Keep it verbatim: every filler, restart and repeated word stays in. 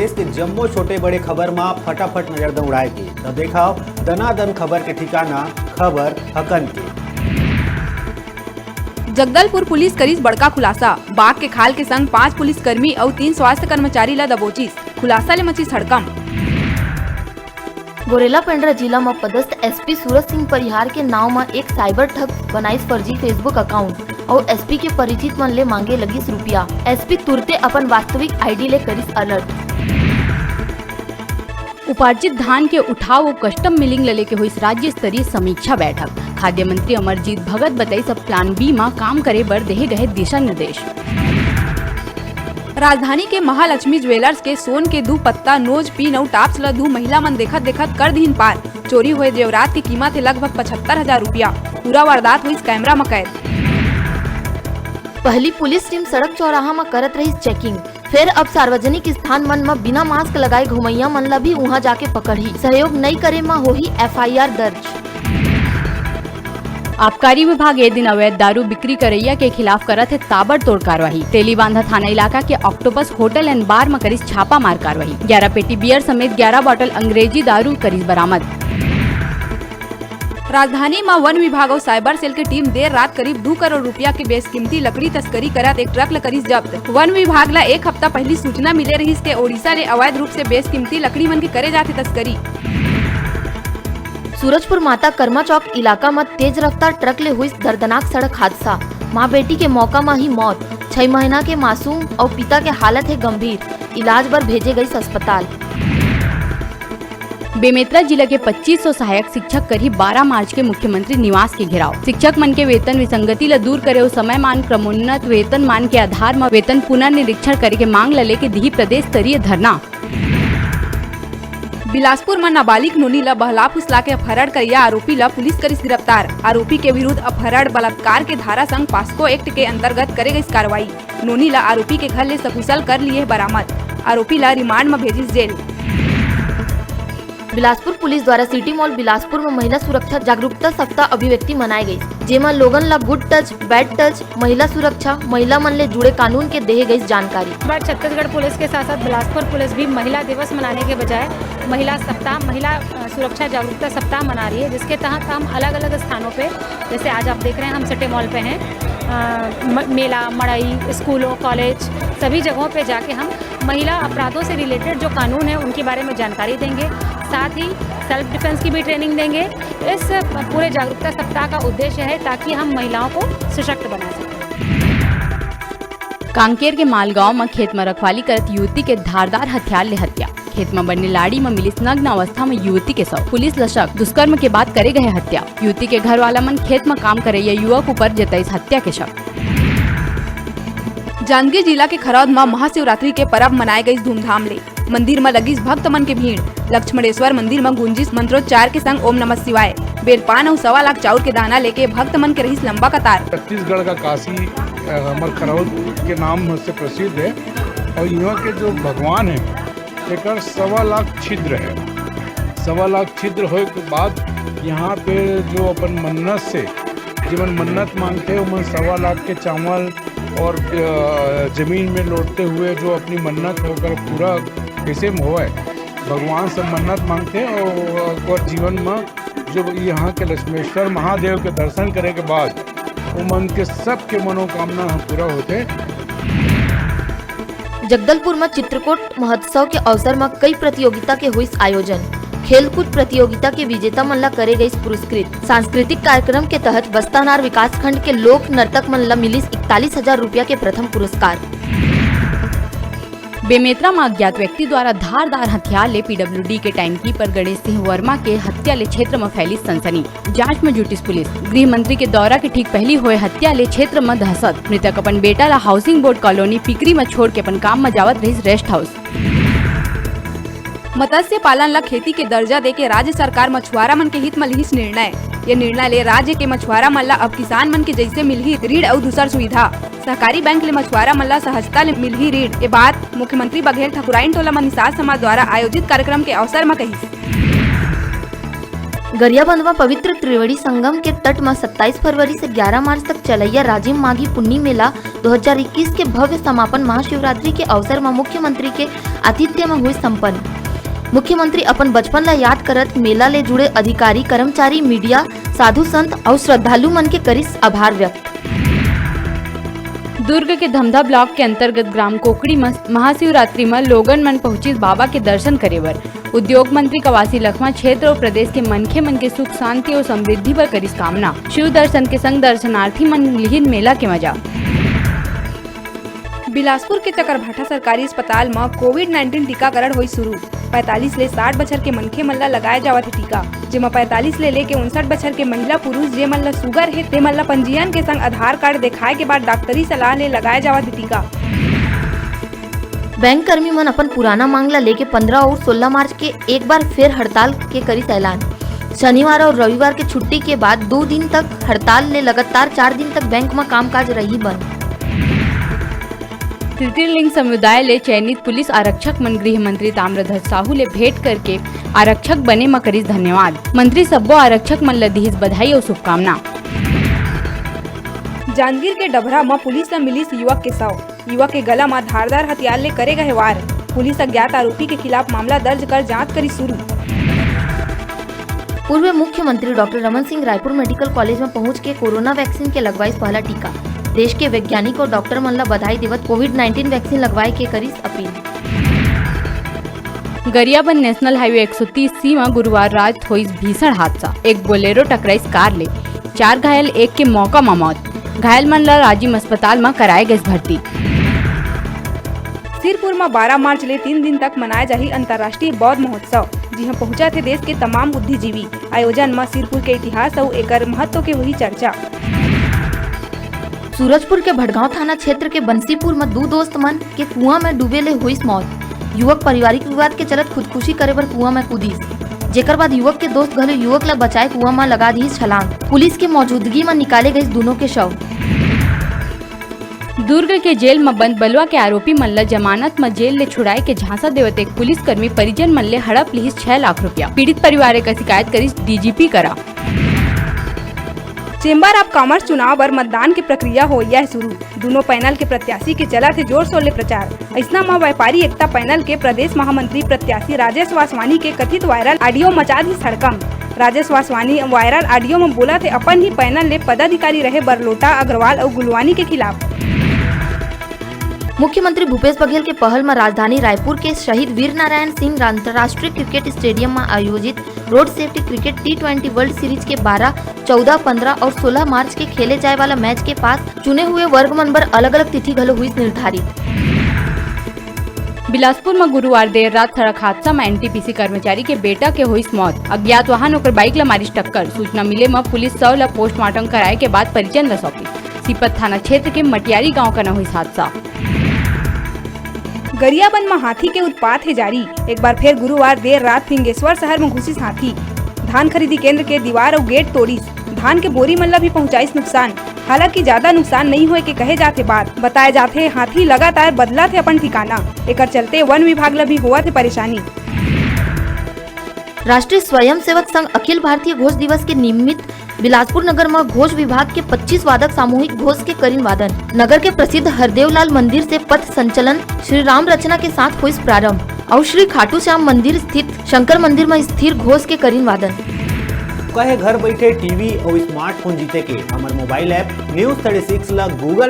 देश के जम्मो छोटे बड़े खबर मा फटाफट नजर दौड़ाए के, त देखव दनादन खबर के ठिकाना, खबर हकन के। जगदलपुर पुलिस करिस बड़का खुलासा, बाघ के खाल के संग पांच पुलिसकर्मी अउ तीन स्वास्थ्य कर्मचारी ल दबोचिस, खुलासा ले मचिस हड़कंप। गोरेला पेंड्रा जिला म पदस्थ एसपी सूरज सिंह परिहार के नांव म एक साइबर ठग बनाइस फर्जी Facebook अकाउंट अउ एसपी के परिचित मन ले मांगे लगिस रुपया। एसपी तुरते अपन वास्तविक आईडी ले करिस अलर्ट। उपार्जित धान के उठाव अउ कस्टम मिलिंग ल लेके होइस राज्य स्तरीय समीक्षा बैठक। खाद्य मंत्री अमरजीत भगत बताइस अब प्लान बी म काम करे बर देहे गए दिशा निर्देश। राजधानी के महालक्ष्मी ज्वेलर्स के सोन के दू पत्ता, नोज पिन अउ टॉप्स ल दू महिला मन देखत देखत कर दिहिन पार। चोरी होए जेवरात के कीमत हे लगभग पचहत्तर हजार रुपया। पूरा वारदात होइस कैमरा म कैद। पहली पुलिस टीम सड़क चौराहा म करत रहिस चेकिंग, फेर अब सार्वजनिक स्थान मन म बिना मास्क लगाए घुमैया मन ल भी उहां जाके पकड़ही। सहयोग नइ करे म होही एफआईआर दर्ज। आबकारी विभाग ए दिन अवैध दारू बिक्री करइया के खिलाफ करत हे ताबड़तोड़ कार्रवाई। तेलीबांधा थाना इलाका के ऑक्टोपस होटल एंड बार म करिस छापामार कार्रवाई। ग्यारह पेटी बियर समेत ग्यारह बॉटल अंग्रेजी दारू करिस बरामद। राजधानी म वन विभाग अउ साइबर सेल के टीम देर रात करीब दू करोड़ रुपया के बेसकीमती लकड़ी तस्करी करत एक ट्रक ल करिस जब्त। वन विभाग ल एक हफ्ता पहिली सूचना मिले रहिस के ओडिशा ले अवैध रूप से बेसकीमती लकड़ी मन के करे जाथे तस्करी। सूरजपुर माता कर्मा चौक इलाका म तेज रफ्तार ट्रक ले हुई दर्दनाक सड़क हादसा। मां बेटी के मौका म ही मौत, छह महीना के मासूम अउ पिता के हालत हे गंभीर, इलाज बर भेजे गईस अस्पताल। बेमेतरा जिला के पच्चीस सौ सहायक शिक्षक करही बारह मार्च के मुख्यमंत्री निवास के घेराव। शिक्षक मन के वेतन विसंगति ल दूर करे अउ समय मान क्रमोन्नत वेतन मान के आधार म वेतन पुनर्निरीक्षण करे के मांग ल लेके दिही प्रदेश स्तरीय धरना। बिलासपुर म नाबालिग नोनी ल बहला फुसला के अपहरण करइया आरोपी ल पुलिस करिस गिरफ्तार। आरोपी के विरुद्ध अपहरण बलात्कार के धारा संग पास्को एक्ट के अंतर्गत करे गइस कार्रवाई। नोनी ल आरोपी के घर ले सकुशल कर लिए बरामद। आरोपी ल रिमांड म भेजिस जेल। बिलासपुर पुलिस द्वारा सिटी मॉल बिलासपुर म महिला सुरक्षा जागरूकता सप्ताह अभिव्यक्ति मनाए गइस, जेमा लोगन ल गुड टच, बैड टच, महिला सुरक्षा, महिला मन ले जुड़े कानून के देहे गइस जानकारी। इस बार छत्तीसगढ़ पुलिस के साथ साथ बिलासपुर पुलिस भी महिला दिवस मनाने के बजाय महिला सप्ताह, महिला, अ, सुरक्षा जागरूकता सप्ताह मना रही है, जिसके तहत हम अलग-अलग स्थानों पे, जैसे आज आप देख रहे हैं हम सिटी मॉल पे हैं, अ, म-, मेला, मड़ई, स्कूलों, कॉलेज, सभी जगहों पे जाके हम महिला अपराधों से रिलेटेड जो कानून है उनके बारे में जानकारी देंगे, साथ ही सेल्फ डिफेंस की भी ट्रेनिंग देंगे। इस पूरे जागरूकता सप्ताह का उद्देश्य है ताकि हम महिलाओं को सशक्त बना सकें। कांकेर के मालगांव म खेत म रखवाली करत युवती के धारदार हथियार ले हत्या। खेत म बनने लाड़ी म मिलिस नग्न अवस्था म युवती के शव। पुलिस ल शक, दुष्कर्म के बाद करे गए हत्या। युवती के घर वाला मन खेत म काम करइया युवक ऊपर जताइस हत्या के शक। जांजगीर जिला के खरौद म महाशिवरात्रि के परब मनाए गइस धूमधाम ले। मंदिर म लगिस भक्त मन के भीड़। लक्ष्मणेश्वर मंदिर म गूंजिस मंत्रोच्चार के संग ओम नमः शिवाय। बेलपान अउ सवा लाख चाउर के दाना लेके भक्त मन के रहिस लंबा कतार। छत्तीसगढ़ का काशी, अ, हमर खरौद के नाम से प्रसिद्ध है और यहाँ के जो भगवान हैं, एकर सवा लाख छिद्र है। सवा लाख छिद्र होए के बाद यहाँ पे जो अपन मन्नत से, जेमन मन्नत मांगथे, ओमन सवा लाख के चावल और, अ, जमीन में लोटते हुए जो अपनी मन्नत है, ओकर पूरा कैसे में होए, भगवान से मन्नत मांगथे और, और जीवन में जो यहाँ के लक्ष्मेश्वर महादेव के दर्शन करे के बाद ओमन के सबके मनोकामना ह पूरा होथे। जगदलपुर म चित्रकोट महोत्सव के अवसर म कई प्रतियोगिता के होइस आयोजन। खेलकूद प्रतियोगिता के विजेता मन ला करे गइस पुरस्कृत। सांस्कृतिक कार्यक्रम के तहत बस्तानार विकासखंड के लोक नर्तक मन ला मिलिस इकतालीस हजार रुपया के प्रथम पुरस्कार। बेमेतरा म अज्ञात व्यक्ति द्वारा धारदार हथियार ले पीडब्ल्यूडी के टाइमकीपर गणेश सिंह वर्मा के हत्या ले क्षेत्र म फैलिस सनसनी। जांच म जुटिस पुलिस। गृह मंत्री के दौरा के ठीक पहली होए हत्या ले क्षेत्र म दहशत। मृतक अपन बेटा ला हाउसिंग बोर्ड कॉलोनी पिकरी म छोड़ के अपन काम म जावत रहिस रेस्ट हाउस। मत्स्य पालन ला खेती के दर्जा देके राज्य सरकार मछुआरा मन के हित म लिहिस निर्णय। ये निर्णय ले राज्य के मछुआरा मन ला अब किसान मन के जैसे मिलही ऋण अउ दूसर सुविधा। सहकारी बैंक ले मछुआरा मन ला सहजता ले मिलही ऋण। ये बात मुख्यमंत्री बघेल ठकुराइन टोला म निषाद समाज द्वारा आयोजित कार्यक्रम के अवसर म कहिस। गरियाबंद म पवित्र त्रिवेणी संगम के तट म सत्ताईस फरवरी से ग्यारा मार्च तक चलइया राजिम माघी पुन्नी मेला दो हज़ार इक्कीस के भव्य समापन महाशिवरात्रि के अवसर म मुख्यमंत्री के आतिथ्य म होइस संपन्न। मुख्यमंत्री अपन बचपन ला याद करत मेला ले जुड़े अधिकारी, कर्मचारी, मीडिया, साधु संत अउ श्रद्धालु मन के करिस आभार व्यक्त। दुर्ग के धमधा ब्लॉक के अंतर्गत ग्राम कोकड़ी म महाशिवरात्रि म लोगन मन पहुंचिस बाबा के दर्शन करे बर। उद्योग मंत्री कवासी लखमा क्षेत्र अउ प्रदेश के मनखे मन के सुख शांति अउ समृद्धि बर करिस कामना। शिव दर्शन के संग दर्शनार्थी मन लिहिन मेला के मजा। बिलासपुर के चकरभाठा सरकारी अस्पताल म कोविड नाइनटीन टीकाकरण होई शुरू। पैंतालीस ले साठ बछर के मनखे मन ला लगाए जावत हे टीका, जेमा पैंतालीस ले लेके उनसठ बछर के महिला पुरुष, जे मन ला शुगर हे, ते मन ला पंजीयन के संग आधार कार्ड देखाए के बाद डॉक्टरी सलाह ले लगाए जावत हे टीका। बैंक कर्मी मन अपन पुराना मांग ला लेके पंद्रह अउ सोलह मार्च के एक बार फेर हड़ताल के करिस ऐलान। शनिवार अउ रविवार के छुट्टी के बाद दू दिन तक हड़ताल ले लगातार चार दिन तक बैंक म कामकाज रही बंद। तृतीय लिंग समुदाय ले चयनित पुलिस आरक्षक मन गृह मंत्री ताम्रध्वज साहू ले भेंट करके आरक्षक बने म करिस धन्यवाद। मंत्री सब्बो आरक्षक मन ल दिहिस बधाई अउ शुभकामना। जांजगीर के डभरा म पुलिस ल मिलिस युवक के शव। युवक के गला म धारदार हथियार ले करे गए वार। पुलिस अज्ञात आरोपी के खिलाफ मामला दर्ज कर जांच करिस शुरू। पूर्व मुख्यमंत्री doctor Raman Singh Raipur medical college म पहुंच के कोरोना वैक्सीन के लगवाइस पहला टीका। देश के वैज्ञानिक अउ डॉक्टर मन ल बधाई देवत कोविड नाइनटीन वैक्सीन लगवाए के करिस अपील। गरियाबंद नेशनल हाईवे एक सौ तीस सी म गुरुवार रात होइस भीषण हादसा। एक बोलेरो टकराइस कार ले, चार घायल, एक के मौका म मौत। घायल मन ल राजिम अस्पताल म कराए गइस भर्ती। सिरपुर म बारह मार्च ले तीन दिन तक मनाए जाही अंतर्राष्ट्रीय बौद्ध महोत्सव, जिहां पहुंचत हे देश के तमाम बुद्धिजीवी। आयोजन म सिरपुर के इतिहास अउ एकर महत्व के होही चर्चा। सूरजपुर के भटगांव थाना क्षेत्र के बंसीपुर म दू दोस्त मन के कुआं म डूबे ले होइस मौत। युवक पारिवारिक विवाद के चलत खुदकुशी करे बर कुआं म कूदिस, जेकर बाद युवक के दोस्त घलो युवक ल बचाए कुआं म लगा दिस छलांग। पुलिस के मौजूदगी म निकाले गइस दूनों के शव। दुर्ग के जेल म बंद बलवा के आरोपी मन ल जमानत म जेल ले छुड़ाए के झांसा देवत एक पुलिसकर्मी परिजन मन ले हड़प लिहिस छह लाख रुपया। पीड़ित परिवार एकर शिकायत करिस डीजीपी करा। चेंबर ऑफ कॉमर्स चुनाव बर मतदान के प्रक्रिया होइया हे शुरू। दूनों पैनल के प्रत्याशी के चलत हे जोर शोर ले प्रचार। अइसना म व्यापारी एकता पैनल के प्रदेश महामंत्री प्रत्याशी राजेश वासवानी के कथित वायरल ऑडियो मचा दिस हड़कंप। राजेश वासवानी वायरल ऑडियो म बोलत हे अपन ही पैनल ले पदाधिकारी रहे बरलोटा, अग्रवाल अउ गुलवानी के खिलाफ। मुख्यमंत्री भूपेश बघेल के पहल म राजधानी रायपुर के शहीद वीर नारायण सिंह अंतर्राष्ट्रीय क्रिकेट स्टेडियम म आयोजित road safety cricket T twenty world series के बारह, चौदह, पंद्रह अउ सोलह मार्च के खेले जाए वाला मैच के पास चुने हुए वर्ग मन बर अलग-अलग तिथि घलो हुई निर्धारित। बिलासपुर म गुरुवार देर रात सड़क हादसा म एनटीपीसी कर्मचारी के बेटा के होइस मौत। अज्ञात वाहन ओकर बाइक ल मारिस टक्कर। सूचना मिले म पुलिस शव ल पोस्टमार्टम कराए के बाद परिजन ल सौंपिस। सीपत थाना क्षेत्र के मटियारी गांव कना होइस हादसा। गरियाबंद म हाथी के उत्पात हे जारी। एक बार फेर गुरुवार देर रात फिंगेश्वर शहर म घुसिस हाथी। धान खरीदी केंद्र के दीवार अउ गेट तोड़िस। धान के बोरी मन ल भी पहुंचाइस नुकसान। हालांकि ज्यादा नुकसान नइ होए के कहे जाथे बात। बताए जाथे, हाथी लगातार बदलत हे अपन ठिकाना। एकर चलते वन विभाग ल भी होवत हे परेशानी। राष्ट्रीय स्वयंसेवक संघ अखिल भारतीय घोष दिवस के निमित्त बिलासपुर नगर म घोष विभाग के पच्चीस वादक सामूहिक घोष के करिन वादन। नगर के प्रसिद्ध हरदेवलाल मंदिर से पथ संचलन श्री राम रचना के साथ होइस प्रारंभ अउ श्री खाटू श्याम मंदिर स्थित शंकर मंदिर म स्थिर घोष के करिन वादन। कहे घर बैठे टीवी अउ स्मार्टफोन जीते के हमर mobile app news thirty six ला Google